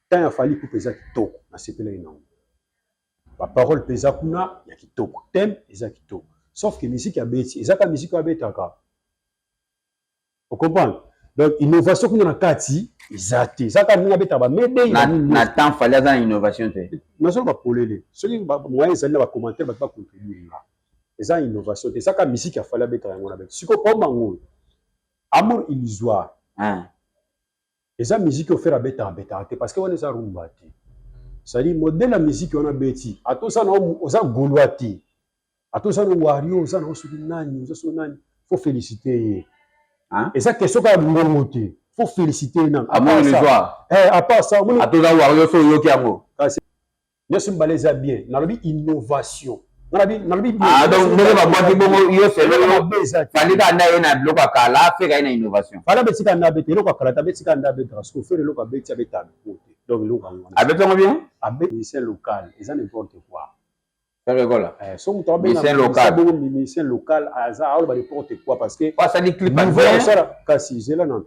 Temps ya Fally Ipupa eza kitoko, nasepelaki nango. Ba parole pe eza kuna ya kitoko, thème eza kitoko. Sauf que musique abeti eza kaka musique oyo abetaka. O comprendre? Donc innovation kuna na kati eza te. Eza kaka ndenge abetaka ba mayday na na temps Fally aza na innovation te. Nazoloba polele. Soki moyen ezali na ba commentaire bato ba contribuer nga. Eza innovation te. Eza kaka musique ya Fally abetaka yango na beti. Sikoyo problème yango amour illusoire. Ah. Eza musique oyo Ferre abetaka betaka te parce que wana eza rumba te. C'est-à-dire modèle ya musique wana abeti ata oza na oza gaulois te. Ata oza na wario oza na soki nani oza soki nani faut féliciter ye. Hein? Eza question kaka mongongo te. Faut féliciter ye nanu. Amour illusoire. Eh, à part ça, omoni ata oza wario so oyoki yango. Kasi nyonso mibale eza bien. Nalobi innovation. Nalobi nalobi bien. Ah donc ndenge babwaki bongo yo selo yo Fally kaka nde aye na biloko ya kala Ferre aye na innovation. Fally abeti kaka nde abeti eloko ya kala te abeti kaka nde abetaka sikoyo Ferre eloko abeti abetaka biloko te donc eloko yango wana. Abeti yango bien? Abeti musicien local eza n'importe quoi. Ferre Gola. Eh, so moto abenga local bongo musicien local aza aoloba n'importe quoi parce que asali clip asala kasi zela nanu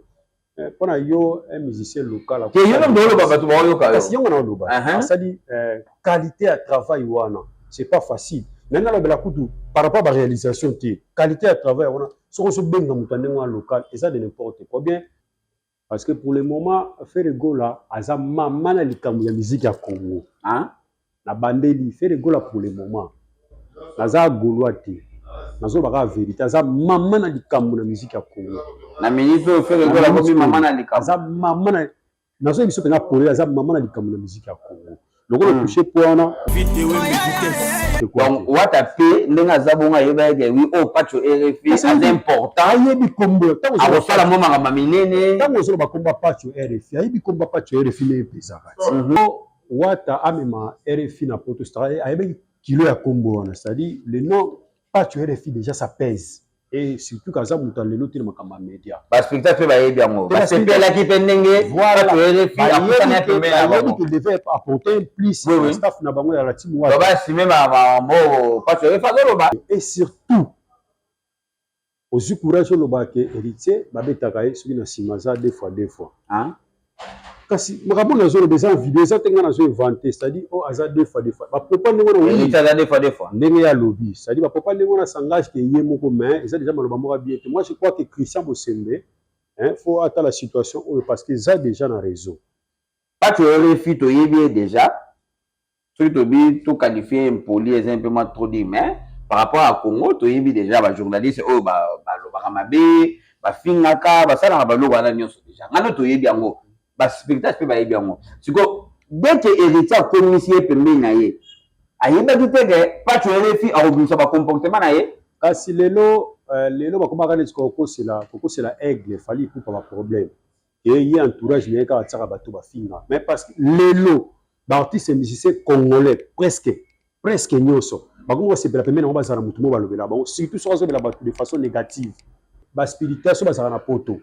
eh, mpo na yo un musicien local te yo nde oloba bato baoyoka yo kasi yango na oloba asali eh, qualité ya travail wana c'est pas facile naye nalobela kutu par rapport ba réalisation te qualité ya travail wana soki ozobenga moto ya ndenge wana local eza de n'importe quoi bien parce que pour le moment Ferre Gola aza mama na likambo ya musique ya Congo hein? Na bandeli Ferre Gola pour le moment naza gaulois te nazoloba kaka verite aza mama na likambo na musique ya Congo na minute oyo Ferre Gola akomi mama na likambo aza mama na nazoyebi biso mpenza polele aza mama na likambo na musique ya Congo lokola touche po wana. Donc wata pe ndenge aza bongo ayeba eke wi oyo pacho rfi aza important ayebi kombo akosala mwa makambo minene ntango ozoloba kombo pacho rfi ayebi kombo pacho rfi ndenge epesaka ti wata amema rfi na poto ayebaki kilo ya kombo wana c'est-à-dire le nom pacho rfi déjà ça pèse et surtout kaza moto ya lelo te na makambo ya media ba spectacle mpe bayebi yango basepelaki mpe ndenge bayebi que devait apporter un plus na staff na bango ya la team wana basime makambo Pacho RFI azoloba et surtout ozwi courage oloba ke héritier babetaka ye soki na nsima aza deux fois deux fois kasi makambo nazoloba eza video eza te ngai nazo invente c'est-à-dire oyo aza deux fois deux fois bapopa ndenge wana oui aza deux fois deux fois ndenge ye alobi c'est-à-dire bapopa ndenge wana s'engage ke ye moko mais eza déjà maloba moko bien te. Moi je crois que Christian Bosembe hein, faut atala situation oyo parce que eza déjà na réseau. Pacho RFI toyebi ye déjà soki tobi to qualifier impoli eza un peu moins trop dire mais par rapport à Congo toyebi déjà ba journaliste oyo balobaka mabe bafingaka basalaka baloko wana nyonso déjà ngano toyebi yango ba spectacle mpe bayebi yango sikoyo dès que héritier akomisi ye pembeni na ye ayebaki te ke Pacho RFI akobimisa ba comportement na ye. Kasi lelo lelo bakomaka neti kokosela kokosela aigle Fally Ipupa ba problème ke ye entourage na ye kaka atiaka bato bafinga mais parce que lelo ba artistes et musiciens congolais presque presque nyonso bakomi kosepela pembeni yango bazala motu moko balobela bango surtout soki azobela bato de façon négative ba spirituel so bazala na poto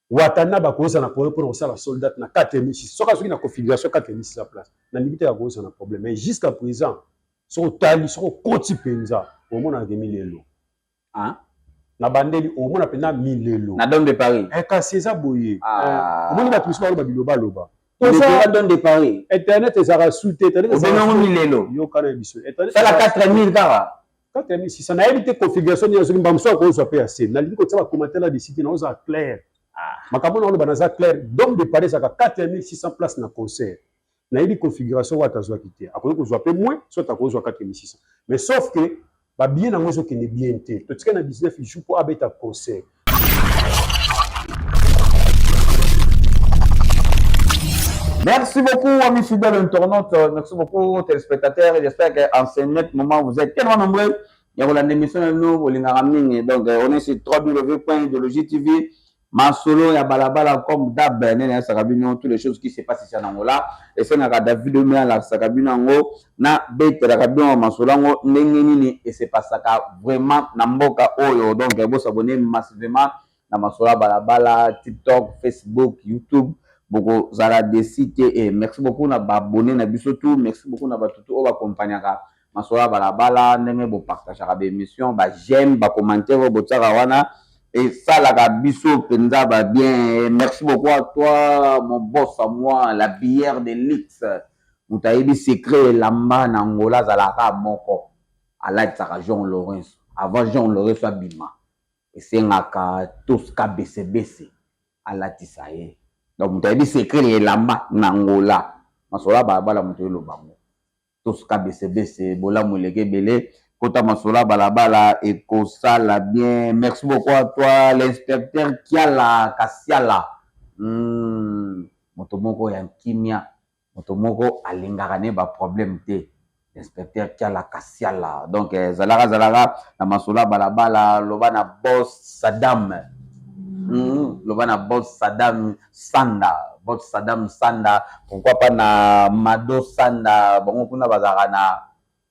Watanabe akozala na problème mpona kosala soldat na 4600 soki azoki na configuration 4600 place nandimi te akozala na problème mais jusqu'à présent soki otali soki okoti mpenza omonaka ke milelo na bandeli omona mpenza milelo na Dome de Paris eh, kasi eza boye ah. eh, omoni bato mosusu baloba bilobaloba toza Dome de Paris internet ezalaka su te internet ezalaka milelo yokana ya biso internet sala 4000 kaka 4600 nayebi te configuration nini azoki mbala mosusu akozwa mpe ya se nalingi kotia bacommentaire na desite na ozala clair makambo na oloba naza clair Dome de Paris ezalaka 4600 place na concert nayebi configuration oyo atazwaki te akoki kozwa mpe moins soit akozwa 4600 mais sauf que babillet nango ezokende bien te totikali na 19 jour mpo abeta concert. Merci beaucoup, amis fidèles internautes. Merci beaucoup, téléspectateurs. J'espère qu'en ce net moment, vous êtes tellement nombreux. Il y a l'émission nous, Donc, on est sur www.ideologie TV. Masolo ya balabala comme d'hab nene ayesaka bino toutes les choses qui se passent ici en Angola esengaka David Ome alakisaka bino yango na betelaka bino masolo yango ndenge nini esepasaka vraiment na mboka oyo donc bo s'abonner massivement na masolo ya balabala TikTok, Facebook, YouTube bokozala desi te et merci beaucoup na ba abonnes na biso tout merci beaucoup na bato tout oyo ba accompagnaka masolo ya balabala ndenge bo partageaka ba emission ba j'aime ba commentaire oyo botiaka wana. Esalaka biso mpenza ba bien. Merci beaucoup à toi, mon boss à moi, la bière de luxe. Moto ayebi secret elamba na Angola azalaka moko. Alatisaka Jean Lawrence. Avant Jean Lawrence abima, esengaka Tosca Besebese alatisa ye. Donc moto ayebi secret elamba na Angola. Masolo ya balabala moto eloba ngo. Tosca Besebese, bolamu eleki ebele. Kota masolo ya balabala ekosala bien. Merci beaucoup à toi, l'inspecteur Kiala Kasiala. Moto moko ya kimia, moto moko alingaka ne ba problème te. L'inspecteur Kiala Kasiala. Donc zalaka zalaka na masolo ya balabala, loba na boss Saddam. Loba na boss Saddam Sanda, boss Saddam Sanda, pourquoi pas na Mado Sanda, bango kuna bazalaka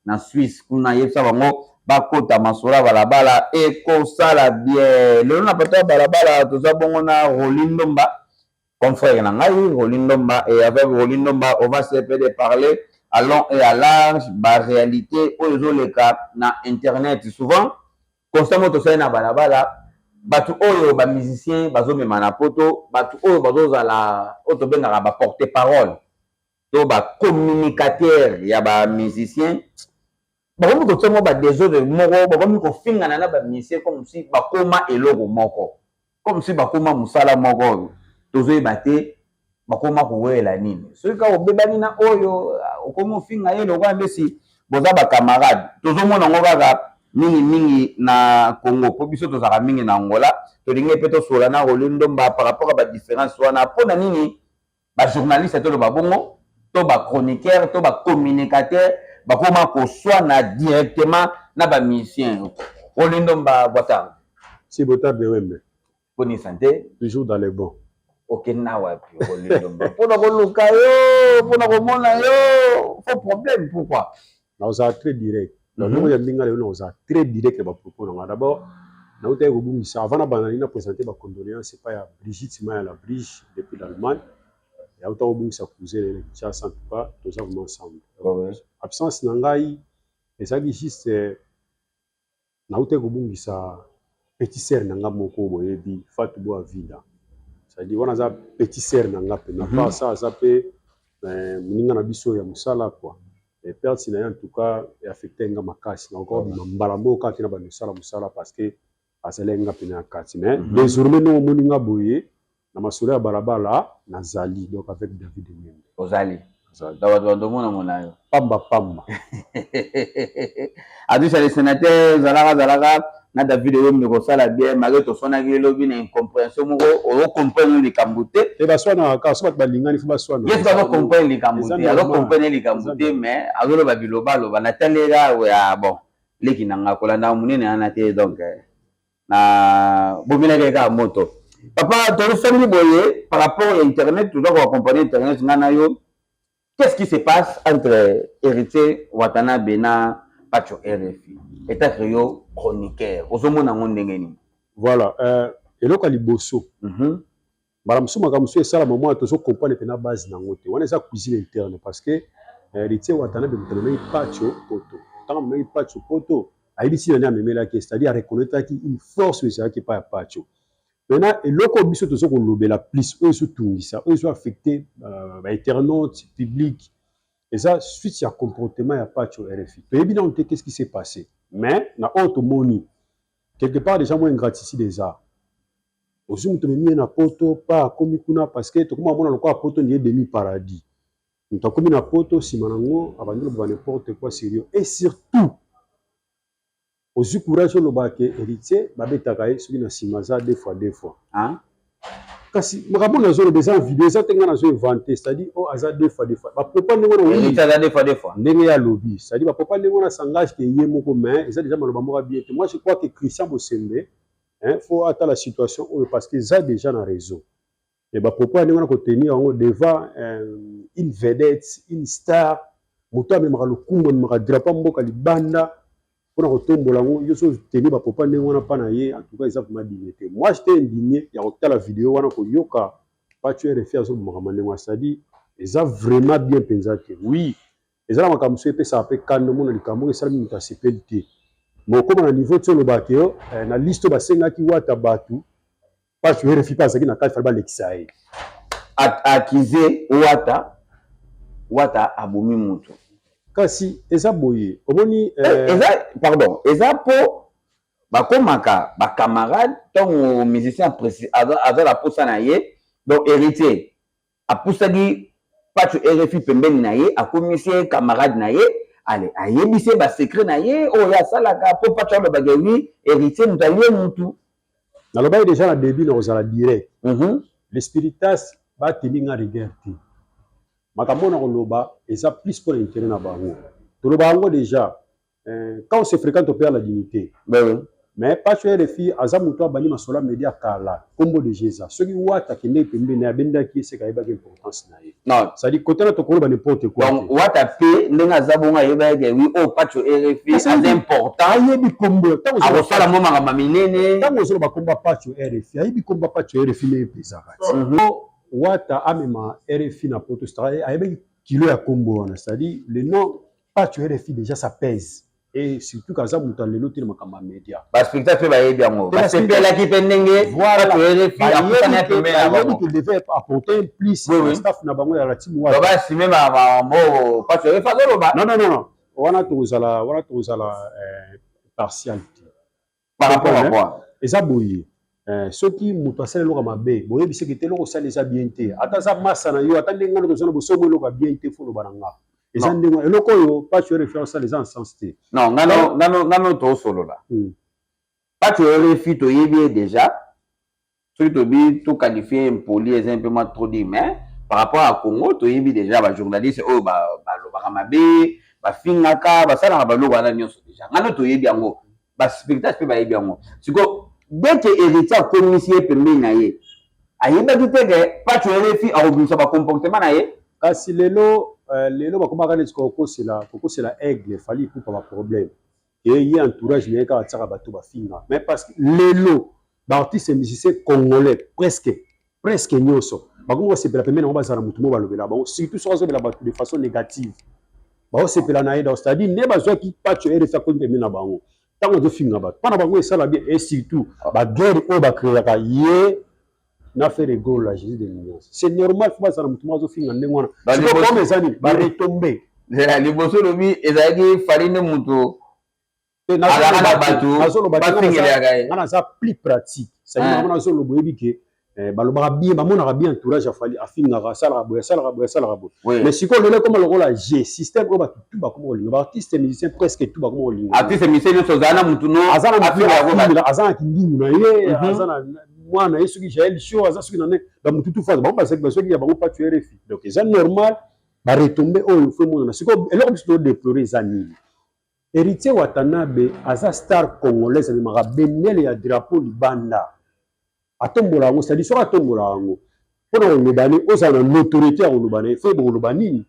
na Suisse kuna, yebisa bango bakota masolo ya balabala ekosala bien. Lelo na plateau ya balabala toza bongo na Rolly Ndomba, confrère na ngai Rolly Ndomba, et avec Rolly Ndomba on va se de parler à long et à large ba réalité oyo ezoleka na internet. Souvent constamment tosali na balabala, bato oyo ba musicien bazomema na poto, bato oyo bazozala oyo tobengaka ba porte parole to ba communicateur ya ba musicien, bakomi kotia mwa ba désordre moko, bakomi kofingana na ba musicien comme si bakoma eloko moko, comme si bakoma mosala moko. Tozoyeba te bakoma kowela nini. Soki kaka obebani na oyo, okomi ofinga ye lokola ndesi boza ba camarade. Tozomona yango kaka mingimingi na Congo, mpo biso tozalaka mingi na Angola. Tolingi mpe tosola na Rolly Ndomba par rapport à ba différence wana. Mpona nini ba journaliste, toloba bongo, to ba chroniqueur to ba communicateur bakoma koswana directement na ba musicien? Rolly Ndomba, boa Si, boa tarde, Wembe. Poni santé? Toujours dans les bons. Okenda wapi, Rolly Ndomba? Mpona koluka yo, mpona komona yo, faut problème, pourquoi? Naozala très direct. Donc ya ndenge lelo naozala très direct na ba propos na nga. D'abord nautaki kobungisa, avant na banda nini na présenter ba condoléance epai ya Brigitte Maya, la Brige depuis l'Allemagne. Yauta kobungisa cousin na ye na Kinshasa. En tout cas toza vraiment ensemble. Absence na ngai ezalaki juste nautaki kobungisa petit sœur na nga moko, boyebi Fatou Bo Avida, c'est-à-dire wana aza petit sœur na nga mpe na part ça aza mpe moninga na biso ya mosala quoi. Perte na ye en tout cas eaffecte nga makasi. Nakoka kobima mbala moko kaka te na bando osala mosala parce que azali nga pene ya kati. Mais désormais ndenge omoni nga boye na masolo ya balabala, nazali donc avec David Wembe. Ozali donc bato bandomona mona yo. Pamba pamba. Adusha le sénateur, zalaka zalaka na David Wembe, kosala bien malgré toswanaki elobi na incompréhension moko, ozocomprendre likambo te. E baswanaka kaka so bato balingani, fo baswana. Ye soki azocomprendre likambo te, azocomprendre likambo te, mais azoloba biloba aloba natalela ya bon leki na nga kolanda monene wana te. Donc na bomelaki kaka moto. Papa, tozosali boye par rapport ya internet, toza koaccompagne internet nga na yo. Qu'est-ce qui se passe entre Héritier Watanabe na Pacho RFI? Peut-être yo chroniqueur ozomona yango ndenge nini? Voilà, eloko ya liboso, mbala mosusu makambo mosusu esalama mwana tozocomprendre mpena base nango te. Wana eza cuisine interne parce que Héritier Watanabe moto amemaki Pacho poto. Ntango amemaki Pacho poto, ayebisi nani amemelaki, c'est-à-dire areconnaîtraki une force oyo ezalaki epai ya Pacho. Maintenant eloko oyo biso toza kolobela plus, oyo ezotungisa, oyo ezoaffecte ba internaute public, eza suite ya comportement ya Pacho RFI. Toyebi nano te qu'est-ce qui s'est passé, mais na oyo tomoni quelque part déjà mwa ingratitude eza. Ozwi moto, omemi ye na poto, pa akomi kuna, parce que tokoma komona lokola poto ndiye demi paradis. Moto akomi na poto, nsima nango abandi loba n'importe quoi sérieux. Et surtout ozwi courage oloba ke Héritier babetaka ye soki na nsima aza deux fois deux fois. Hein? Kasi makambo nazoloba eza video, eza te ngai nazo invente. C'est-à-dire oyo aza deux fois deux fois, bapropos ndenge wana, oui. Héritier aza deux fois deux fois. Ndenge ye alobi, c'est-à-dire bapropos ndenge wana s'engage ke ye moko, mais eza déjà maloba moko bien te. Moi je crois que Christian Bosembe, hein, faut atala situation oyo parce que eza déjà na réseau et bapropos ya ndenge wana kotenir yango devant une vedette, une star, moto amemaka lokumu, amemaka drapeau mboka libanda mpona kotombola yango. Yo so otenir bapropos ndenge wana mpa na ye, en tout cas eza vraiment digne te. Moi j'étais indigné ya kotala video wana, koyoka Pacho RFI azobomaka ndenge wana, c'est-à-dire eza vraiment bien mpenza te. Oui, eza na makambo mosusu epesaka mpe kanda, omona likambo oyo esalami, moto asepeli te. Mokoma na niveau ti olobaka yo na liste oyo basengaki Wata bato, Pacho RFI mpe azalaki na kati, fallait balekisa ye. Accusé Wata, Wata abomi moto. Kasi eza boye, omoni. Eza, pardon, eza po bakomaka bacamarade ntango musicien aza na posa na ye. Donc Héritier apusaki Pacho RFI pembeni na ye, akomisi ye camarade na ye. Ale ayebisi ye basecret na ye oyo ye asalaka, mpo Pacho alobaka: "Oui, Héritier moto alie mutu." Nalobaki déjà na début na kozala direct. Le spiritas bateli nga rigueur te. Makambo na koloba eza plus mpo na intérêt na bango. Toloba yango déjà, quand on se fréquente, on perd la dignité. Ben oui. Mais Pacho RFI aza moto abandi masolo ya média kala. Kombo de eza soki Wata akendeki pembeni na ye, abendaki ye, seka ayebaki importance na ye. Non. C'est-à-dire côté na tokoloba n'importe quoi. Donc Wata mpe ndenge aza bongo, ayebaki oui, oyo Pacho RFI aza important. Ayebi kombo. Akosala mo makambo minene. Ntango ozoloba kombo Pacho RFI, ayebi kombo Pacho RFI ndenge epesaka ti. Wata amema RFI na poto, c'est-à-dire ayebaki kilo ya kombo wana. C'est-à-dire le nom Pacho RFI, déjà ça pèse, et surtout kaza moto alelo te na makambo ya média. Baspectacle mpe bayebi yango, basepelaki mpe ndenge Pacho RFI apusani ya pembeni na bango. Qu'il devait apporter un plus na staff na bango ya la team Wata. Basime makambo Pacho RFI azoloba. Non, non, non, wana tozala partial te. Par rapport à quoi? Eza boye, soki moto asala eloko mabe, boyebisaki te eloko osala eza bien te. Ata aza masa na yo, ata ndenge ngana toza na bosomo, eloko ya bien te, faut loba na nga eza ndenge eloko oyo Pacho RFI osala eza en sens te. Non, ngano tosolola. Pacho RFI, toyebi ye déjà. Soki tobi toqualifie impoli, eza un peu moins trop dit, mais par rapport à Congo, toyebi déjà bajournaliste oyo balobaka mabe, bafingaka, basalaka baloko wana nyonso. Déjà ngano toyebi yango, baspectacle mpe bayebi yango. Sikoyo, dès que Héritier akomisi ye pembeni na ye, ayebaki te ke Pacho RFI akobimisa bacomportement na ye? Kasi lelo bakomaka neti kokosela Aigle Fally Ipupa baproblème e ye entourage na ye kaka tiaka bato bafinga. Mais parce que lelo baartiste musicien congolais presque nyonso bakomi kosepela pembeni yango, bazala motu mo balobela bango, surtout soki azobela bato de façon négative, baosepela na ye. Donc c'est-à-dire nde bazwaki Pacho RFI akomi pembeni na bango, ntango azofinga bato mpo na bango esala bien. Et surtout baguerre oyo bacréaka ye na Ferre Gola, Jésus de nuance, c'est normal, faut bazala motu moko azofinga ndenge wana. Sikoyo eza nini? Baretombe. Liboso olobi ezalaki Fally nde moto azalaka na bato bafingelaka ye. Nga naza plus pratique, c'est-à-dire nazoloba, oyebi ke balobaka bien, bamonaka bien entourage ya Fally afingaka, asalaka boye, asalaka boye, asalaka boye. Mais sikoyo lelo ekoma lokola g système oyo bato tu bakoma kolinga, baartiste musicien presque tout bakoma kolinga. Artiste musicien nyonso ozala na mutu no. Aza na, aza na kindingu na ye, aza na mwana ye, soki Jael Show aza, soki na ne bamutu tu faza bango bazalaki, bazwaki ya bango Pacho RFI. Donc eza normal baretombe oyo faut emonana. Sikoyo eloko biso todéplore eza nini? Héritier Watanabe aza star congolaise, amemaka bendele ya drapeau libanda, atombola yango. C'est-à-dire soki atombola yango mpona koloba ne ozala na notoriété ya koloba na ye, faut koloba nini?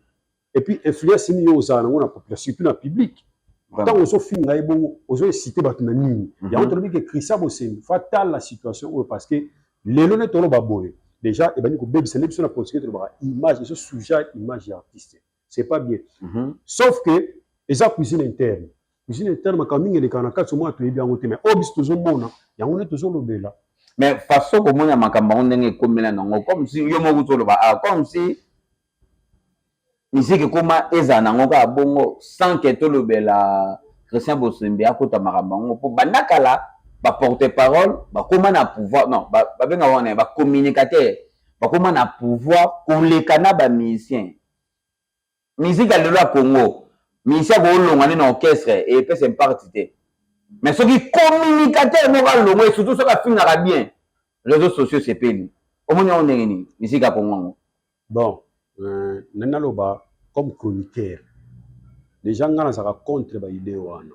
Et puis influence nini oyo ozala nango na population, surtout na public? Ntango ozofinga ye bongo, ozoexcite bato na nini? Yango tolobi ke Christian Bosembe faut atala situation oyo, parce que lelo nde toloba boye, déjà ebandi kobebisa nde biso na politique. Tolobaka image ezosuja image ya artiste, c'est pas bien. Sauf que eza cuisine interne, cuisine interne, makambo mingi elekaka na kati, omona toyebi yango te. Mais oyo biso tozomona, yango nde tozolobela. Mais façon komona makambo yango ndenge ekomela nango, comme si yo moko toloba, ah, comme si musique ekoma ezala nango kaka bongo sans ke tolobela Christian Bosembe akota makambo yango, mpo banda kala baporte parole bakóma na pouvoir, non, babenga wana bacommunicateur, bakóma na pouvoir koleka na bamusicien. Musique ya lelo ya Congo, musicien akolonga nde na orchestre epesa impact te, mais soki communicateur moko alongwe, surtout soki afingaka bien, réseaux sociaux sepeli. Omoni yango ndenge nini, musique ya Congo yango? Bon, nani naloba comme chroniqueur, déjà nga nazalaka contre baidée wana,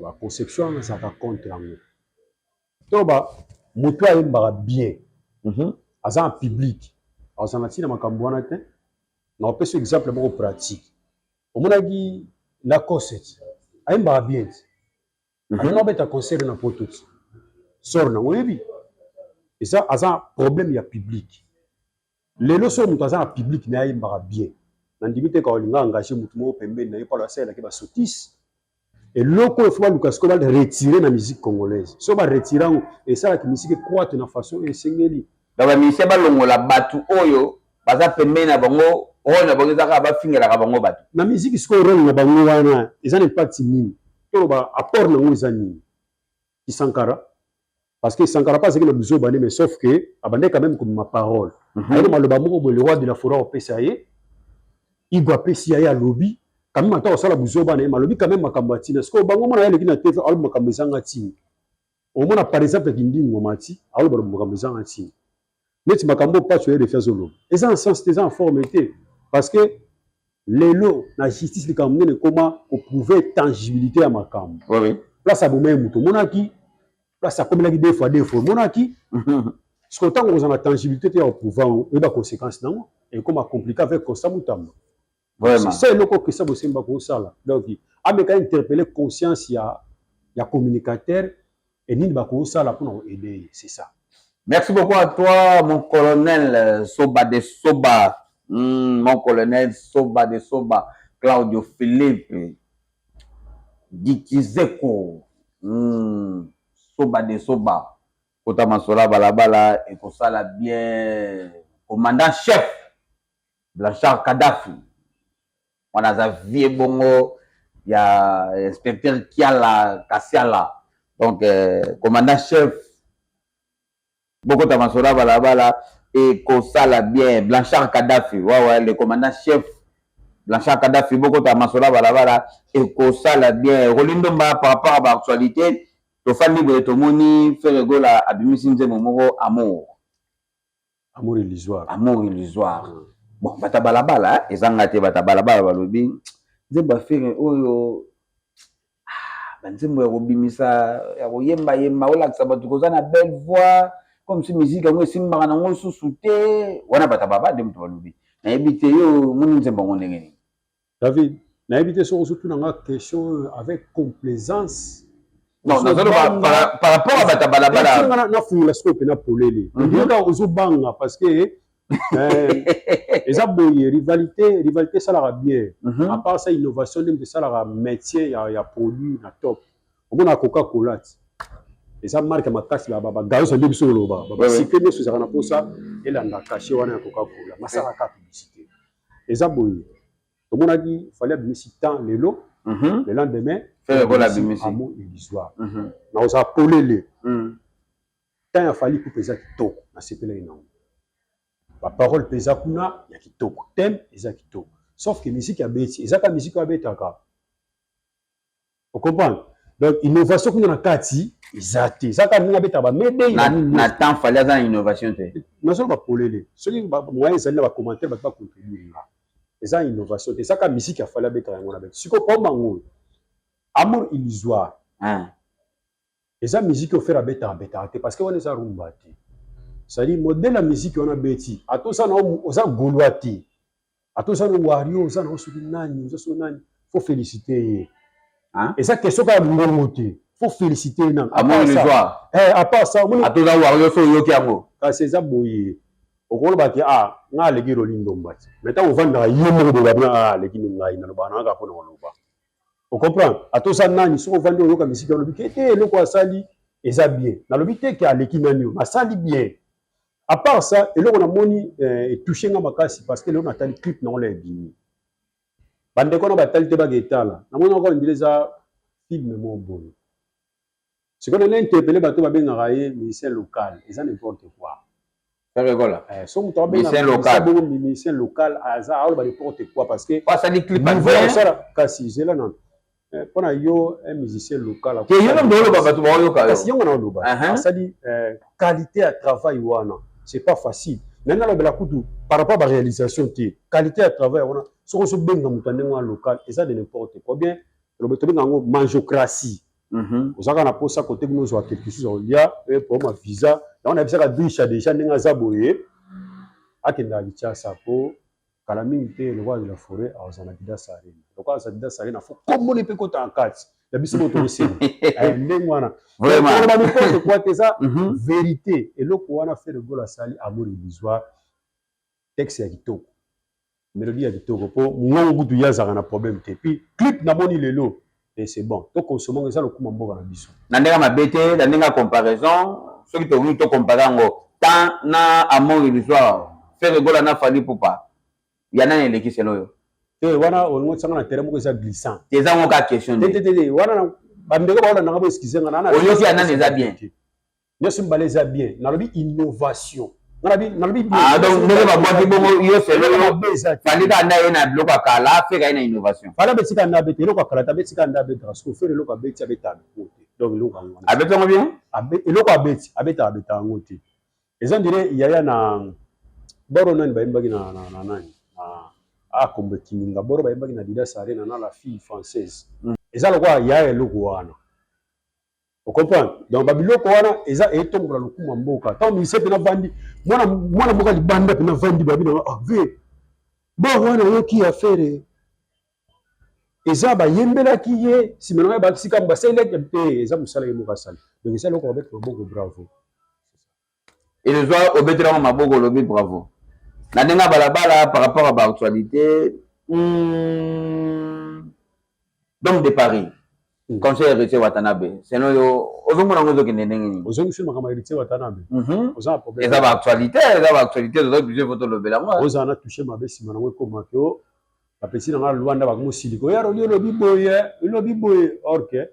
baconception wana, nazalaka contre yango. Toba moto ayembaka bien, aza na public, azala na ntina makambo wana te. Na opesa exemple moko pratique: omonaki Lacoste ti ayembaka bien ti alinga obeta concert na poto, ti sor nango oyebi eza aza problème ya public. Lelo soki moto aza na public na ye, ayembaka bien, nandimi te ka olinga engage motu moko pembeni na ye mpo asalelaki basotise. Eloko oyo faut baluka sikoyo, baretirer na musique congolaise. So baretirer yango, esalaki musique croître na façon oyo esengeli. Donc bamusicien balongola bato oyo baza pembeni na bango, rôle na bango eza kaka bafingelaka bango bato. Na musique sikoyo, rôle na bango wana eza na impact nini? Toloba, apport nango eza nini? Kisankara, parce que Sankara mpe azalaki na buzoba nde, mais sauf que abandaki quand même komema parole. Ayeli maloba moko boye, le roi de la forêt opesa ye, Igo apesi ye, alobi quand même, ata kosala buzoba na ye, malobi quand même makambo ya ntina. Sikoyo bango mona ye aleki na TV, alobi makambo ezanga ntina. Omona par exemple Kindingo mati, aloba makambo ezanga ntina, neti makambo Pacho ye refi azoloba eza en sens te, eza en forme te, parce que lelo na justice likambo nene ekoma koprouver tangibilité ya makambo. Place aboma ye moto omonaki, place akomelaki deux fois deux fois omonaki. Sikoyo ntango kozala na tangibilité te ya koprouver yango, oyeba conséquence nango ekoma compliqué avec Constant Mutamba. C'est eloko Christian Bosemba kosala. Donc ameka interpeller conscience ya communicateur e nini bakosala mpona koaider ye, c'est ça. Merci beaucoup à toi, mon colonel Soba de Soba. Mon colonel Soba de Soba, Claudio Philippe Dikizeko. Soba de Soba. Kota Masola Balabala et kosala bien. Commandant chef Blanchard Kadhafi. On a vie bongo. Il y a inspecteur Kiala Kasiala. Donc, commandant chef bokota masola balabala ekosala bien. Blanchard Kadhafi, ouais, le commandant chef Blanchard Kadhafi, bokota masola balabala ekosala bien. Rolindomba, par rapport à baactualité, tofandi boye, tomoni Ferre Gola abimisi nzembo moko, Amour. Amour illusoire. Amour illusoire. Bon, bato ya balabala, ezanga te, bato ya balabala balobi nzembo ya Ferre oyo, banzembo ya kobimisa, ya koyembayemba, olakisa bato koza na belle voix, comme si musique yango esimbaka nango lisusu te. Wana bato baba nde moto balobi. Nayebi te, yo omoni nzembo yango ndenge nini? David, nayebi te soki ozotuna nga question avec complaisance. Non, nazoloba par rapport à bato ya balabala. Nafungola sikoyo mpena polele kaka, ozobanga parce que eza boye, rivalité, rivalité esalaka bien. À part ça, innovation nde moto esalaka métier ya produit na top. Omona Coca Cola ti eza marque ya makasi, bagayoso nde biso oloba, basike nyonso ezalaka na mposa elanda cachet wana ya Coca Cola, masalaka publicité. Eza boye, tomonaki Fally abimisi temps lelo, le lendemain Amour illusoire. Na ozala polele, temps ya Fally Ipupa eza kitoko, nasepelaki nango, baparole mpe eza kuna ya kitoko, thème eza kitoko, sauf que musique ya beti eza kaka musique oyo abetaka, ocomprendre? Donc innovation kuna na kati eza te, eza kaka ndenge abetaka bamedei. Na temps Fally aza na innovation te. Nazoloba polele, soki moyen ezali na bacommentaire, bato bacontribuer nga. Eza innovation te, eza kaka musique ya Fally abetaka yango na beti. Sikoyo po bango Amour illusoire eza musique oyo Ferre abetaka, abetaka te, parce que wana eza rumba te. C'est-à-dire modèle ya musique wana beti, ata oza na oza Gaulois te, ata oza na Warrior, oza na soki nani, oza soki nani, faut féliciter ye. Eza question kaka mongongo te, faut féliciter ye nano. Amour illusoire. À part ça. Ata oza Warrior, so oyoki yango. Kasi eza boye, okoloba te ah, nga aleki Roli Ndomba te, mais ntango ovandaka ye moko boye, babina ah, aleki ni ngai, nalobaka na kaka mpona koloba, ocomprendre? Ata oza nani, soki ovandi oyoka misiki, olobi ke te eloko asali eza bien. Nalobi te ke aleki nani, oyo asali bien. À part ça, eloko namoni etouche nga makasi, parce que lelo natali clip nango la ebimi, bandeko na batali te, baka etala, namoni yango ndile eza film moko boye. Sikoyo na interpeller bato babengaka ye musicien local, eza n'importe quoi. Ferre Gola. So moto abenga bongo musicien local, aza aoloba n'importe quoi, parce que asali clip. Osala kasi zela nano mpona yo un musicien local. Te, yo nde oloba, bato baoyoka yo. Kasi yango na oloba, asali qualité ya travail wana, c'est pas facile. Mais nalobela kutu par rapport à baréalisation te, qualité ya travail wana, soki ozobenga moto ya ndenge wana local, eza de n'importe quoi. Bien, tobenga yango mangeocratie. Ozalaka na mposa kote kuna ozwa quelque chose olia problème ya visa. Yango nayebisaka Drisha déjà ndenge aza boye, akendaka Kinshasa po kala mingi te, le roi de la forêt azala na Adidas Arena. Lokola aza Adidas Arena, faut kombona mpe kota na kati ya biso mo tokosenga ndenge wana. Vraiment. N'importe quoi te, eza vérité. Eloko wana Ferre Gola asali, Amour illusoire, texte ya kitoko, mélodie ya kitoko, mpo mongongo kutu ye azalaka na problème te. Puis clip namoni lelo. Et c'est bon, tokonsommer ngo, eza lokuma mboka na biso. Na ndenge mabe te, na ndenge ya comparaison, soki tokoki tocomparer yango, tant na amour illusoire, Ferre Gola na Fally Ipupa, ya nani eleki selo oyo? Te, wana olingo otianga na terrain moko eza glissant. Eza ngo kaka question. Te, te, te, wana bandeko baolandanga, bo excuse nga na. Oyoki ya nani eza bien? Nyonso mibale eza bien. Nalobi innovation, nalobi. Ah, donc ndenge babwaki bongo, yo selo yo, Fally kaka nde aye na biloko ya kala, Ferre aye na innovation? Fally abetika nde abeta eloko ya kala te, abetika nde abetaka. Soki Ferre eloko abeti, abetaka yango te. Donc eloko yango wana. Abeti yango bien. Eloko abeti, abetaka, abetaka yango te. Eza ndire yaya na boro nani bayembaki na nani na akombo ekiminga boro bayembaki na Adidas Arena na la fille française. Eza lokola yaya eloko wana, ocomprendre? Donc babiloko wana eza etombola lokumu ya mboka. Ntango ministère mpe navandi, mwana mwana mboka libanda mpe navandi, babi nanga: "Ah, ve bor wana oyoki affaire eza bayembelaki ye nsima na ngai, bakisika basalelaki te." Eza mosala ye moko asali, donc eza eloko babeti maboko, bravo. Elezwa obetelaka maboko, olobi bravo na ndenge ya balabala. Par rapport à baactualité, Dôme de Paris, conseil Héritier Watanabe, selon yo ozomona yango ezokende ndenge nini? Ozongisi makambo ya Héritier Watanabe? Oza na problème. Eza baactualité, eza baactualité, toza obligé faut tolobela yango. Ozala na touche mabe, nsima nango ekomaki o bapesi na nga Lwanda, bakomosilika oyo aroli, olobi boye, elobi boye, or que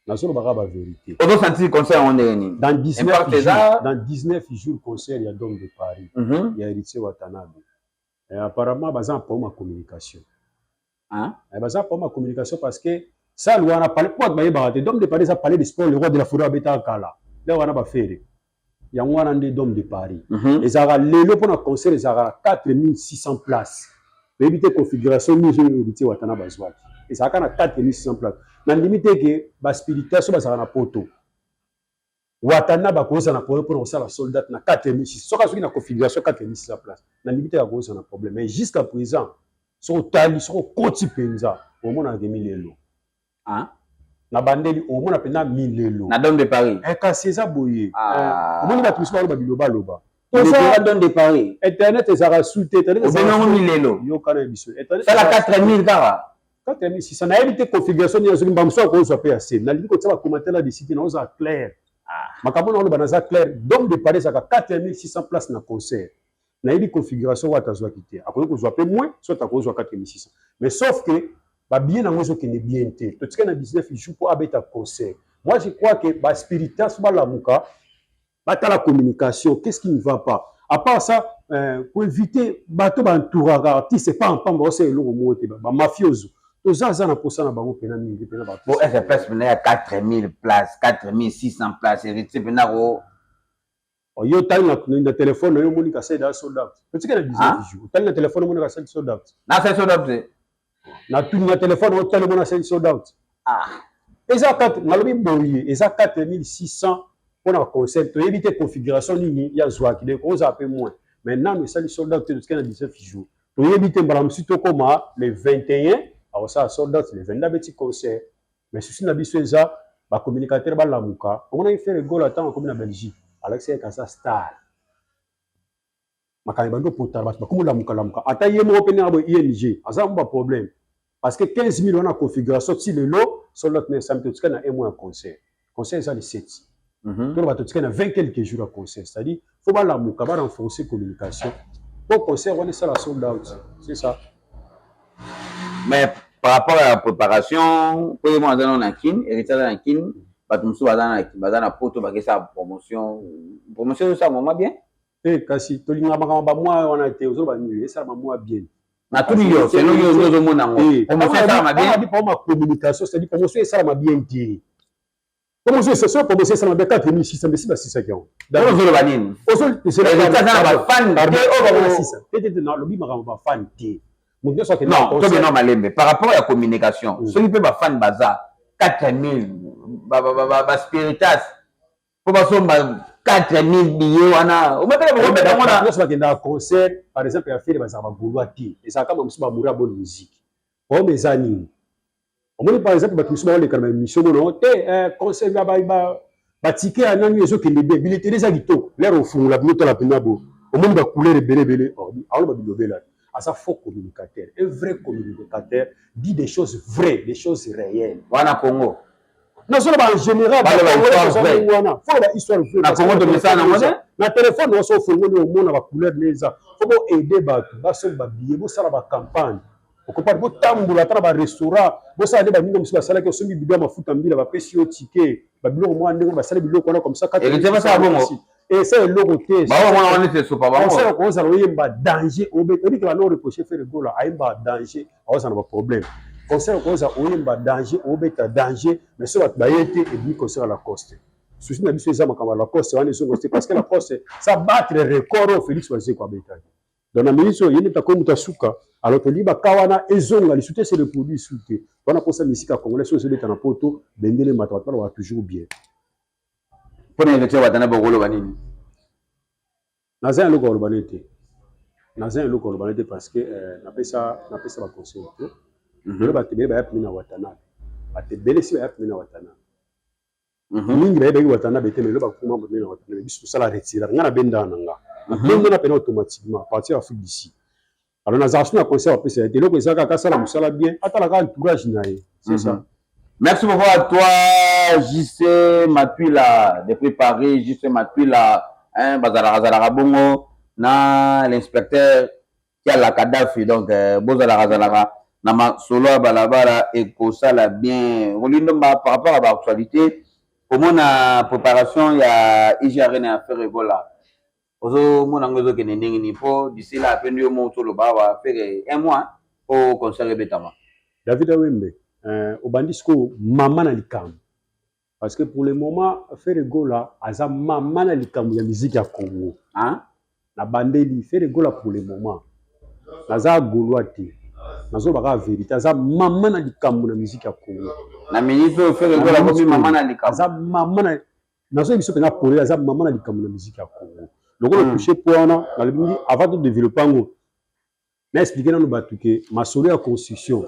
nazolobaka bavérité. Ozosentir concert yango ndenge nini? Dans 19 jours, dans 19 jours, concert ya Dôme de Paris ya Héritier Watanabe. Apparemment baza na problème ya communication. Hein? Baza problème ya communication parce que salle wana, palais, po bato bayebaka te, Dôme de Paris eza palais de sport. Le roi de la forêt abetaka kala nde wana, baFerre yango wana nde Dôme de Paris. Ezalaka lelo mpona concert, ezalaka na 4600 places. Toyebi te configuration nyonso oyo Héritier Watana bazwaki, ezalaka na 4600 places. Nandimi te ke baspiritas so bazalaka na poto Watana bakozala na problème mpona kosala sold out na 4600. Soki azoki na configuration 4600 place, nandimi te akozala na problème. Mais jusqu'à présent, soki otali, soki okoti mpenza, omonaka milelo na bandeli, omona mpenza milelo. Na Dôme de Paris? Kasi eza boye. Omoni bato mosusu baloba bilobaloba. Toza Dôme de Paris. Internet ezalaka su te. Obengango milelo. Yokana ya biso. Sala 4000 kaka. 4600, nayebi te configuration nini azoki. Mba mosusu akozwa mpe ya se. Nalingi kotia bacommentaire na desite na ozala clair. Makambo na oloba, naza clair. Dôme de Paris ezalaka 4600 place na concert. Nayebi configuration oyo atazwaki te. Akoki kozwa mpe moins, soit akozwa 4600, mais sauf que babillet nango ezokende bien te. Totikali na 19 jours mpo abeta concert. Moi, je crois que baspiritas balamuka, batala communication, qu'est-ce qui ne va pas? À part ça, pour éviter bato baentouraka artiste pas mpamba osala eloko moko te, bamafioso toza aza na posa na bango mpena mingi mpena. Bon, est place mpena ya 4000 place, 4600 place, Héritier mpena ko Yo otali na telefone na yo, omoni kasai da sold out. Totika na 19 jours, otali na telefone, omoni kasai sold out. Na sai sold out te. Natuni, na telefone otali, omoni asali sold out? Eza 4, nalobi boye, eza 4600 mpona concert. Toyebi te configuration nini ya zwaki, donc ozala mpe moins, mais nano esali sold out te. Totika na 19 jours, toyebi te, mbala mosusu tokóma le 21, akosala sold out le 22, abeti concert. Mais souci na biso eza bacommunicateur balamuka. Omonaki Ferre Gola, ntango akomi na Belgique, alakisi eke aza star. Makambo ebandi opotala, bato bakomi olamuka-lamuka. Ata ye moko mpe ndenge boye ing aza mo baproblème, parce que 15 000 wana configuration ti lelo sold out na esami. Totikali na un mois ya concert, concert eza le 7. Toloba totikali na 20 quelques jours ya concert, c'est-à-dire faut balamuka, barenforcer communication po concert wana esala sold out, c'est ça. Mais par rapport à la préparation, po ye mwana aza nano na Kine, Héritier aza na Kine, bato mosusu baza na poto, bakesala promotion, promotion ezosala mama bien. Te, kasi tolingaka makambo bamwa wana te. Ozoloba nini? Esalama mwa bien. Natuni yo, selon yo nde ozomona yango, promotion esalama bien? Bien, communication, c'est-à-dire promotion esalama bien te. Promotion, so promotion esalama bien, 4600 mbesi basisaki yango. Ozoloba nini? Aza na bafan te oyo? Te, te, nalobi makambo bafan te. Moto nyonso akende. Non, tobena malembe. Par rapport ya communication, soki mpe bafan baza 4000, baspiritas mpo basomba 4000 billet wana. Nyonso bakendaka concert, par exemple ya Ferre, bazalaka bagaulois te. Ezalaka mosusu bamouri ya bonne musique. Problème eza nini? Omoni, par exemple, bato mosusu baoleka na baémission, mono te concert, batike ya nani ezokende bien, billetterie eza kitoko. Lere ofungola bino, tala mpena bo omoni bacouleur ebele ebele, aoloba bilobela. Aza faux communicateur. Un vrai communicateur dit des choses vraies, des choses réelles. Wana Congo. Nazoloba en général, wana faut loba histoire vraie. Na Congo tomesana nango te. Na telefone nyonso ofongoli, omona bacouleur ne eza. Faut boaider bato basomba babillet, bosala bacampagne, okopane botambola ata na barestaurant, bosala nde baninga mosusu basalaki. Osombi bido ya mafuta mbila, bapesi yo ticket, babiloko mwa ndenge basali biloko wana comme ça. Héritier basala bongo. Esa eloko te. Baomona wana neti esopa bango. Concert kozala oyemba danger, oyebi ke bano reproche Ferre Gola ayemba danger, aozala na baproblème. Concert kozala oyemba danger, obeta danger, mais so bato baye te, ebimi concert ya Lacoste. Souci na biso eza makambo ya Lacoste wana ezongo te, parce que Lacoste ça battre record oyo Félix Wazekwa abetaki. Donc na minute oyo ye nde takomi moto asuka. Alors tolingi baka wana ezonga lisu te, se reproduit su te wana. Mposa misika ya congolais so ezobeta na poto, bendele mata, bato balobaka toujours bien. Mpona Héritier Watana, bokoloba nini? Naza eloko koloba ne te, naza eloko koloba ne te, parce que napesa baconseil te. Lelo bato ebele baya pemi na Watanabe, bato ebele si baya pemi na Watanabe. Mingi bayebaki Watanabe te, mais lelo bakoma pemi na Watanabe. Biso tosala retirade, ngai nabendaka na nga, nabendana pena automatiquement à partir ya Afrique d'ici. Alors nazala so na conseil bapesa ye te, eloko eza kaka asala mosala bien, atalaka entourage na ye, c'est ça. Merci beaucoup à toi, JC Matuila, depuis Paris, JC Matuila, hein, bazalaka zalaka bongo, na l'inspecteur Kiala Kadhafi, donc, bozalaka zalaka, na masolo ya balabala ekosala bien. Roli Ndomba, par rapport à l'actualité, komona préparation ya ING Arena ya Ferre Gola, ozomona yango ezokende ndenge nini? Mpo d'ici là apendi yo moko toloba awa, Ferre un mois po concert ebetama. David Awembe, obandi sikoyo mama na likambo, parce que pour le moment Ferre Gola aza mama na likambo ya musique ya Congo. Hein? Na bandeli Ferre Gola, pour le moment naza gaulois te, nazoloba kaka vérité, aza mama na likambo na musique ya Congo. Na minute oyo Ferre Gola akomi mama na likambo. Aza mama na, nazoyebi biso mpenza polele, aza mama na likambo na musique ya Congo. Lokola touche po wana, nalobi avant to développer yango, na expliquer nano bato ke masolo ya construction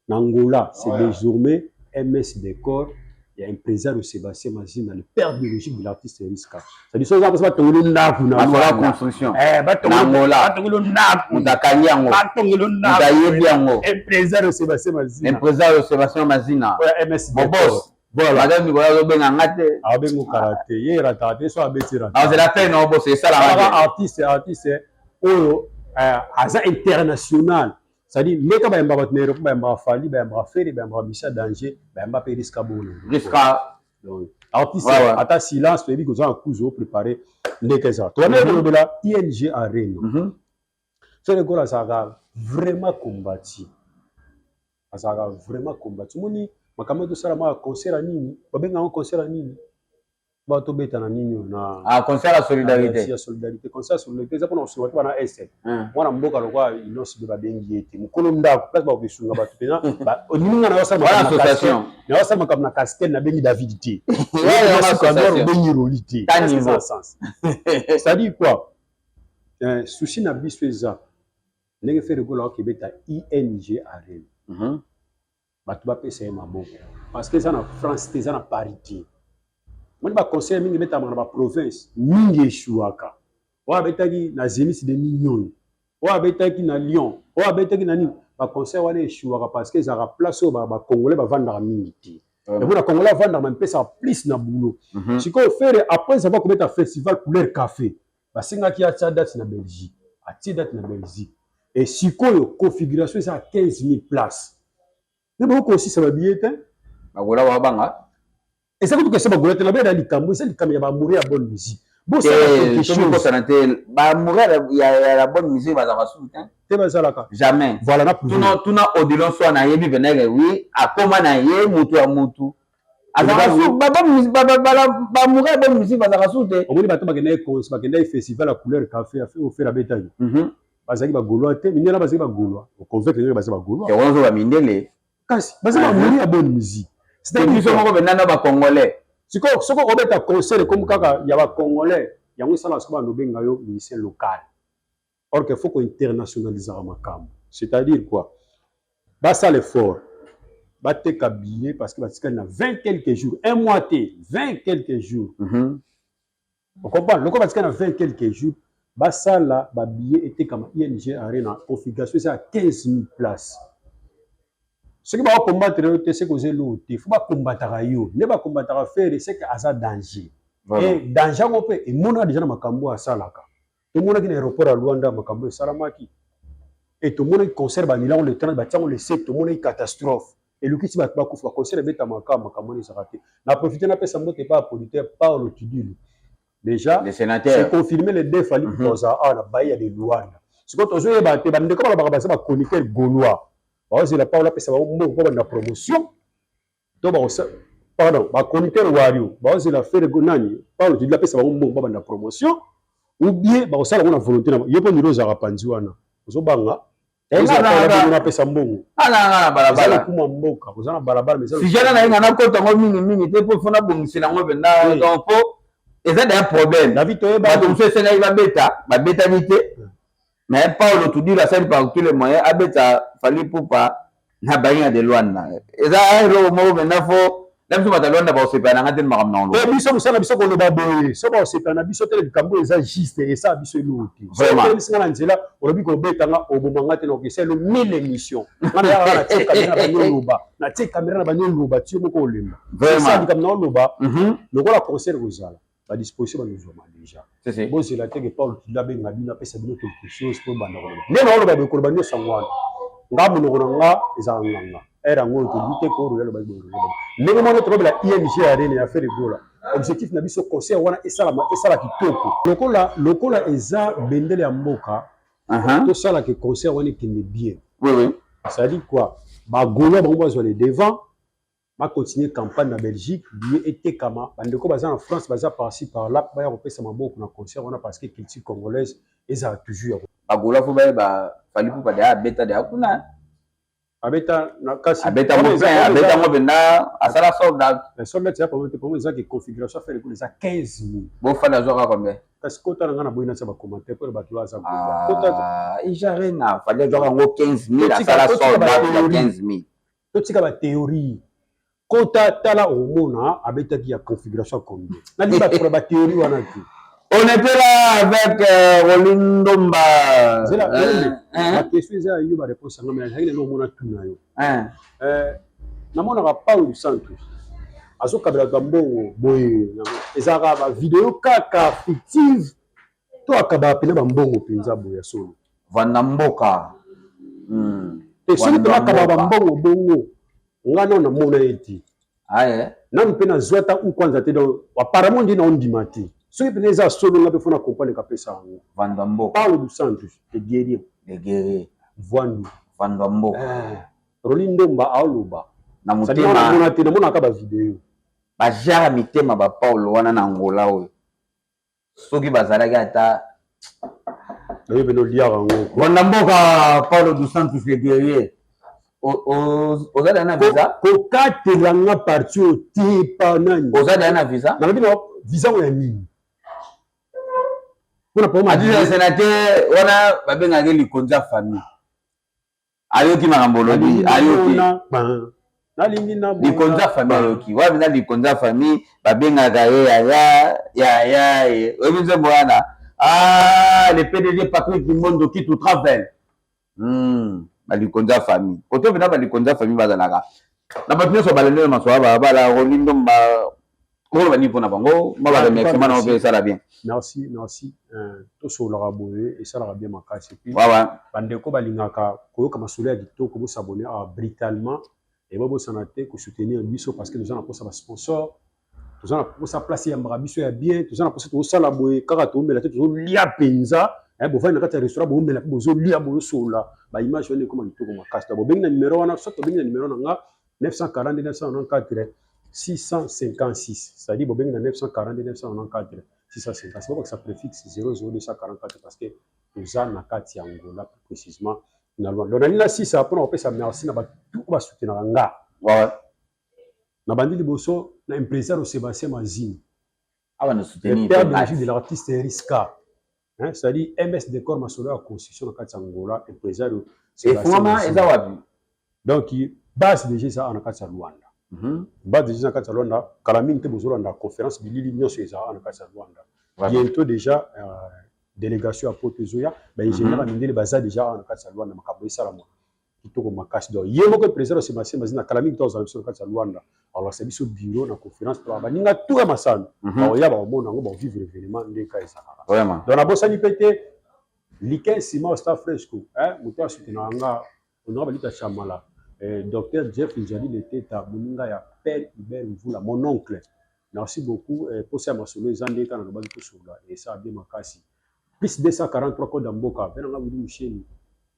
na Angola, c'est désormais MS Décor ya impresario Sébastien Mazina, le père biologique de l'artiste Riska. C'est-à-dire soki oza batongeli ndako na masolo ya construction na Angola, batongeli ndako, moto akangi yango, batongeli moto ayebi yango. Impresario Sébastien Mazina. Impresario Sébastien Mazina. Oya MS Mon Décor. boss. Voilà. Madame Nicolas azobenga nga te. Abengo kala te, ye rataka te, so abeti rata. Azela pe na boss esalaka Kaka te. Artiste oyo aza international, c'est-à-dire ndeka bayambaka bato na aéroport, bayambaka Fally, bayambaka Ferre, bayambaka Misa Danger, bayamba mpe Riska Bono. Riska. Donc artiste Ouais. ata silence, toyebi koza na kuzu opréparé ndenge eza. Tobandaki kolobela ING Arena. Ferre Gola azalaka vraiment combati, azalaka vraiment combati. Omoni makambo tosala maka concert ya nini, babenga yango concert ya nini, bato tobeta na nini oyo na Ah, concert ya solidarité. Ya solidarité. Concert ya solidarité eza mpona kosunga te bana este. Mwana mboka lokola Innoss'B babengi ye te, mokolo ndako place bakosunga bato mpena onimi nga Wana association. Naosala makambo na castel, nabengi David te. Wana association. Obengi Roli te. Ta Est-ce que niveau. ça a sens? C'est-à-dire quoi? Souci na biso eza ndenge Ferre Gola akebeta ING Arena, bato bapesa ye maboko, parce que eza na France te, eza na Paris te. Moni baconcert mingi ebetamaka na baprovince mingi eshuwaka. Oyo abetaki na Zénith de Mignoni, oyo abetaki na Lyon, oyo abetaki na nini, baconcert wana eshuwaka parce que ezalaka place oyo bacongolais bavandaka mingi te. Yango na Congolais avandaka, bamipesaka plus na boulot. Sikoyo Ferre, après avoir kobeta festival Couleur Café, basengaki atia date na Belgique, atie date na Belgique. E sikoyo configuration eza ya 15 000 places, nde bakokosisa babillet te. Bagola babanga. Eza kutu kese bagola te, na likambo eza likambo ya baamoureux ya bonne musique. Bosala quelque chose. Tobikosana te, baamoureux ya la bonne musique bazalaka suku te. Te, bazalaka. Jamais. Voilà, na prouvé. Tuna Odilon so nayebi veneke wi akóma na ye mutu ya mutu azalaka su baamoureux ya bonne musique bazalaka su te. Omoni bato bakendaki festival ya Couleur Café oyo Ferre abetaki, bazalaki bagaulois te, mindele bazalaki bagaulois, oconvaincre ndenge baza bagaulois. Yango ozo bamindele. Kasi baza baamoureux ya bonne musique. Biso moko mpenza na bacongolais. Sikoyo soki okobeta concert ekomi kaka ya bacongolais, yango esalaka soki bando obenga yo musicien local, or que faut kointernationalisaka makambo. C'est-à-dire quoi? Basala effort bateka billet, parce que batikali na 20 quelques jours, un mois te, 20 quelques jours. Ocomprendre? Lokola batikali na 20 quelques jours, Basala ba billet etekama. ING Arena, configuration eza ya 15 000 places. Soki bakokombattre yo te, seke oza eloko te. Fo bakombataka yo nde bakombataka Ferre, seke aza danger. E danger yango mpe emonaka deja na makambo oyo asalaka. Tomonaki na aéroport ya Luanda makambo esalamaki, e tomonaki concert banilango le 30, batiango le 7, tomonaki catastrophe elukisi bato bakufa. Baconcert ebetamaka, makambo wana ezalaka te. Na profite napesa mbote epa ya producteur Paolo Tudilu. Déjà le sénateur, c'est confirmé, le deux Fally toza awa na bayi ya de Luanda. Sikoyo tozoyeba te, bandeko balobaka baza bachroniqueur gaulois, baozela Paolo apesa bango mbongo mpo banda promotion to bakosa, pardon, bachroniqueur wario baozela Ferre nani, Paolo Tudilu apesa bango mbongo mpo banda promotion, ou bien bakosala yango na volonté na yo, mpo ndilo ozalaka panzi wana ozobanga napesa mbongo. Alanga na balabala. Lokuma mboka oza na balabala, mais sujet na ye nga nakota yango mingimingi te, mpo fo nabongisela yango mpenza. Donc mpo eza deya problème. David, toyeba. Bato mosusu esengaki babeta, babetaki te, mais Paulo Tudilu asali par tous les moyens abeta Fally Ipupa na Bainga de Luanda. Eza eloko moko mpenza fo na biso bato ya Luanda bakosepela na nga te makambo na koloba. Biso mosala biso koloba boye, so bakosepela na biso te, likambo eza juste, esala biso eloko te. Soki nga na nzela olobi kobeta nga, oboma nga te, na okesa elo mille émission. Nga na yaka, natie caméra na bani oloba, natie caméra na bani oloba, tie moko olemba. Esa likambo na oloba lokola concert kozala, badisposition banozwama déjà. Bozela te ke Paul Tudilu abenga bino, apesa bino quelque chose mpo banda koloba. Nde na oloba boye, koloba nyonso yango wana, nga monoko na nga ezalaka nganga. Ere yango oyo tolingi te koroya loba boye ndenge moko tolobela ING Arena ya Ferre Gola. Objectif na biso, concert wana esalama, esala kitoko lokola eza bendele ya mboka. Tosalaka concert wana ekende bien. C'est-à-dire quoi? Bagaulois bango bazwa le devant, bacontinue campagne na Belgique, billet etekama. Bandeko baza na France, baza par-ci par-là, baya kopesa maboko na concert wana, parce que culture congolaise ezala toujours ya Bagaulois fo bayeba, Fally Ipupa deya abeta deya kuna. Abeta na kasi. Abeta ngo plein, abeta ngo mpenza, asala sold out. Sold out ya problème te. Problème ezaki configuration Ferre Gola eza 15 000. Bofanda azwaka combien? Kasi kota na nga na boyi natia bacommentaire mpo na bato oyo aza. ING Arena, Fally azwaka yango 15 000, asala sold out ya 15 000. Totika bathéorie. Kota tala, omona abetaki ya configuration ya combien. Nalingi bato bathéorie wana te. On était là avec Rolin Ndomba. Zela, baquestion eza ya yo, baréponse yanga, mais azalaki lelo omona tuna yo. Namonaka Paulo Santos azokabela bambongo boye, ezalaka bavideo kaka fictive to akabaka mpena bambongo mpenza boye ya solo? Vanda mboka. Te, soki mpe akabaka bambongo bongo, nga nano namona ye te. Nanu mpe nazwa ata u kwanza te. Donc apparemment nde naondima te. Soki mpenza eza solo, nga mpe fo na comprendre kapesa yango. Vanda mboka. Paulo dos Santos, le guerrier. Le guerrier. Vandu. Vanda mboka. Roli Ndomba aoloba. Na motema. Namona te, namonaka bavideo. Bajara mitema bapaulo wana na Angola oyo soki bazalaki ata. Oyo mpe oliaka yango. Vanda mboka, Paulo dos Santos le guerrier, oza deya na visa? Kokatelanga parti oyo te pa nani. Oza deya na visa? Nalobi na visa oyo ya nini? Mpona atisa sénateur wana babengaki likonzi ya famille, ayoki makambo olobi, ayoki. Nalingi na likonzi ya famille, ayoki wana mpenza likonzi ya famille, babengaka ye yaya yaya ye. Oyebi nzembo wana? Ah, le PDG Patrick Mondo Kitu Travel, balikonzi ya famille kote mpenza, balikonzi ya famille bazalaka na bato nyonso balandi na masolo balabala. Roli Ndomba, okoloba nini mpona bango? Ma baremerciement nango mpe esala bien. Merci, merci. Tosololaka boye, esalaka bien makasi. Puis bandeko balingaka koyoka masolo ya kitoko, bosabone awa brutalement e babosana te kosoutenir biso, parce que toza na mposa basponsor, toza na mposa place eyambaka biso ya bien, toza na mposa tozosala boye kaka toomela te, tozolia mpenza. Bovandi na kati ya restaurant, boomela mpe bozolia, bozosola, baimage wana ekoma kitoko makasi. To bobengi na numero wana, soit tobengi na numero na nga 940 994 656, c'est-à-dire bobengi na 940 994 656, bobakisa préfixe 00244, parce que toza na kati ya Angola, plus précisément na Luanda. Donc nalingi nasisa mpona kopesa merci na bato oyo basoutenaka nga. Na bandi liboso na impresario Sébastien Mazini, awa na le soutenir père d'origine de l'artiste Riska, hein, c'est-à-dire MS Décor, masolo ya construction na kati ya Angola, impresario Sébastien efungama Mazini. Eza wapi? Donc base déjà eza na kati ya Luanda. Base déjà na kati ya Luanda, kala mingi te bozolanda conférence, bilili nyonso eza na kati ya Luanda. Bientôt déjà. Délégation ya poto ezoya, baingénieur ya mindele baza déjà awa na kati ya Lwanda. Makambo esalama kitoko makasi. Donc ye moko président Sébastien Bazina, kala mingi tozala biso na kati ya Lwanda, alakisa biso bureau na conférence to baninga tout ya masano baoya, baomona yango, baovivre événement ndeka ezalaka. Donc nabosani mpe te Likin Nsima, Star Fresco, moto asoutenaka nga, honorable Lita Chamala, docteur Jeff Njali Leteta, moninga ya père Hubert Mvula, mon oncle, merci beaucoup. Posa ya masolo eza nde kaka nalobaki, tosolola, esala bien makasi. Plus 243, code ya mboka mpe nanga Wili Musheni,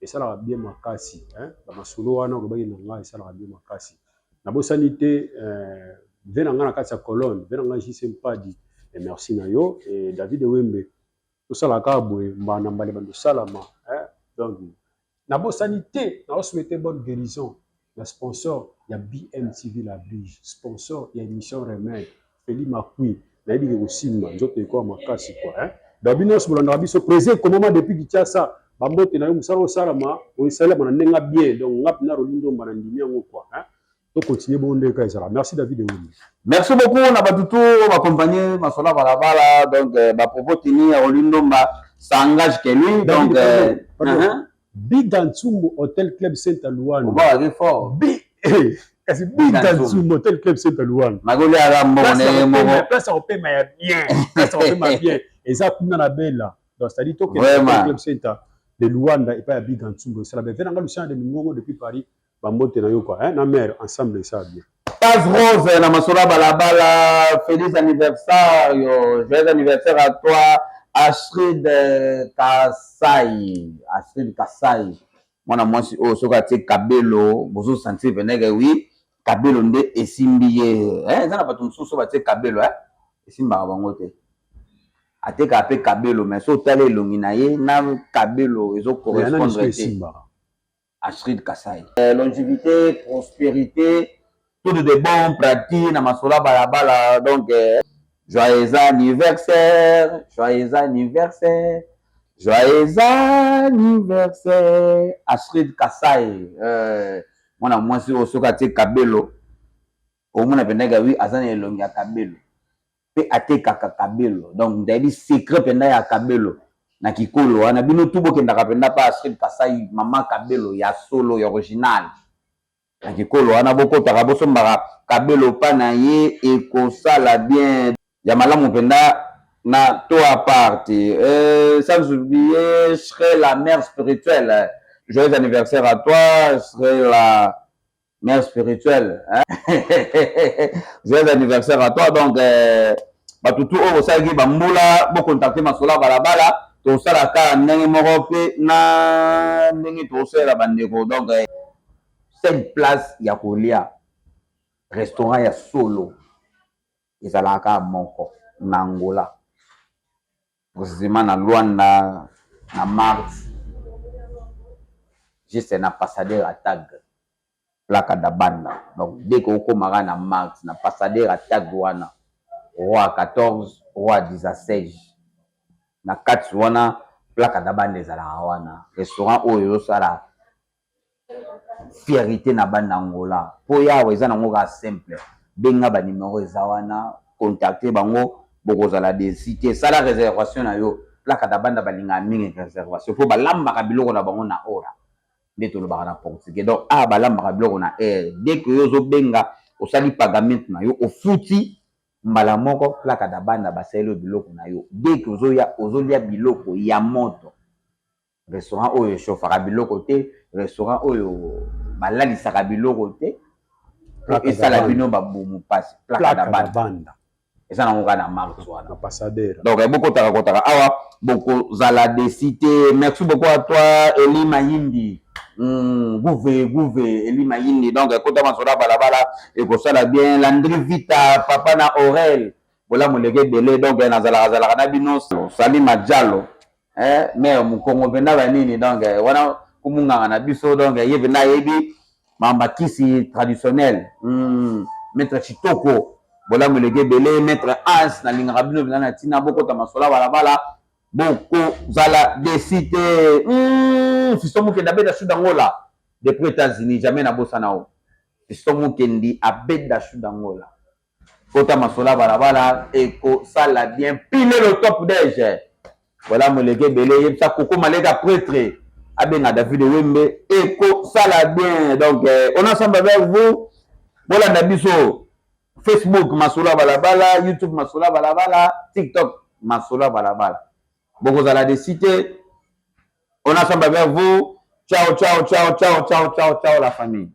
esalaka bien makasi. Bamasolo wana olobaki na nga esalaka bien makasi. Nabosani te ve na nga na kati ya Colonne, ve na nga JC Mpadi, merci na yo. David Wembe, tosalaka kaka boye mbala na mbala, ebanda osalama. Donc nabosani te, naosouhaite bonne guérison na sponsor ya BMTV, La Blige, sponsor ya émission Remède, Feli Makui. Nayebi ke kosimba nzoto ekoya makasi quoi, hein? Donc bino nyonso bolandaka biso, président ekomama depuis Kinshasa, bambote na yo. Mosala osalama, osalama na ndenge bien. Donc nga mpena Roli Ndomba na ndimi yango quoi, hein? Tocontinue bongo ndenge kaka ezala. Merci David Eweli. Merci beaucoup na bato tout baaccompagner Masolo Balabala. Donc bapropos tini ya Roli Ndomba, ça engage que lui. Donc pardon. Biga Ntsumbu Hotel Club Saint Luanda. Obawaki fort. Bi kasi Biga Ntsumbu Hotel Club Saint Luanda. Magoli aka mbongo na ye moko. Place ya kopema ya bien, place ya kopema bien eza kuna na Bela. Donc c'est-à-dire tokende Hotel Club Center de Luanda epai ya Biga Ntsumbu, esala bien. Ve nanga Lucien de Mingongo depuis Paris, bambote na yo quoi, hein? Na mère ensemble, esala bien. Paz Rose na Masolo Balabala, feliz anniversaire, joyeux anniversaire à toi, Astrid Kasai. Astrid Kasai. Mwana mwasi oyo soki atie kabelo, bozosentir peneke oui, kabelo nde esimbi ye. Eza na bato mosusu batie kabelo, esimbaka bango te. Atekaka mpe kabelo, mais so otala elongi na ye na kabelo ezocorrespondre te. Astrid Kasai. Longévité, prospérité, tout de bon pratique na Masola Balabala. Donc, joyeux anniversaire, joyeux anniversaire, joyeux anniversaire, Astrid Kasai. Mwana mwasi oyo soki atie kabelo, omona mpenza oui, aza na elongi ya kabelo mpe atekaka kabelo. Donc ndayebi secret mpenza ya kabelo na kikolo wana. Bino tu bokendaka mpenza pa Astrid Kasai, mama kabelo ya solo, ya original na kikolo wana, bokotaka, bosombaka kabelo mpa na ye, ekosala bien ya malamu mpenza na to apart. Sans oublier serait la mère spirituelle, joyeux anniversaire à toi, serait la mère spirituelle, hein? Joyeux anniversaire à toi. Donc bato tu oyo bosalaki bambula, bocontacte Masolo Balabala, tosalaka ndenge moko mpe na ndenge tosalela bandeko. Donc cette place ya kolia, restaurant ya solo ezalaka moko na Angola, précisément na Luanda, na Mars, juste na Passadera Tag, Placa da Banda. Donc dès que okomaka na Mars, na Passadera Tag wana, rua 14, rua 16, na kati wana Placa da Banda ezalaka wana. Restaurant oyo ezosala fierté na banda Angola mpo yawa eza nango kaka simple. Benga banimero eza wana, contacte bango, bokozala déçu te. Sala réservation na yo. Placa da Banda balingaka mingi réservation mpo balambaka biloko na bango na hora, nde tolobaka na portugais. Donc awa balambaka biloko na heure. Dès que yo ozobenga, osali pagament na yo, ofuti mbala moko, Placa da Banda basaleli yo biloko na yo. Dès que ozoya, ozolia biloko ya moto. Restaurant oyo echauffaka biloko te, restaurant oyo balalisaka biloko te, esala bino babumu mpasi. Placa da Banda eza nango kaka na Mars wana. Na Passadera. Donc bokotaka kotaka awa, bokozala déçu te. Merci beaucoup à toi, Eli Mayindi. Gouve gouve Eli Mayindi. Donc ekota Masolo Balabala, ekosala bien. Landry Vita, papa na Aurel, bolamu eleki ebele. Donc nazalaka zalaka na bino. Salima Diallo, mare mokongo mpenza banini. Donc wana kumunganga na biso. Donc ye mpenza ayebi makambo kisi traditionnel. Maître Chitoko, bolamu eleki ebele. Maître Hans, nalingaka bino mpenza na ntina. Bokota Masolo Balabala, bokozala déçu te. Fiston Mukendi abeta sud Angola depuis États-Unis, jamais nabosana o Fiston Mukendi abeta sud Angola. Kota Masolo Balabala, ekosala bien. Pile le top dege. Bolamu eleki ebele. Yebisa Koko Maleka prêtre abenga David Wembe ekosala bien. Donc on ensemble avec vous. Bolanda biso Facebook Masolo ya balabala, YouTube Masolo ya balabala, TikTok Masolo ya balabala. Bokozala de cité. On ensemble avec vous. Ciao, ciao, ciao, ciao, ciao, ciao, ciao la famille.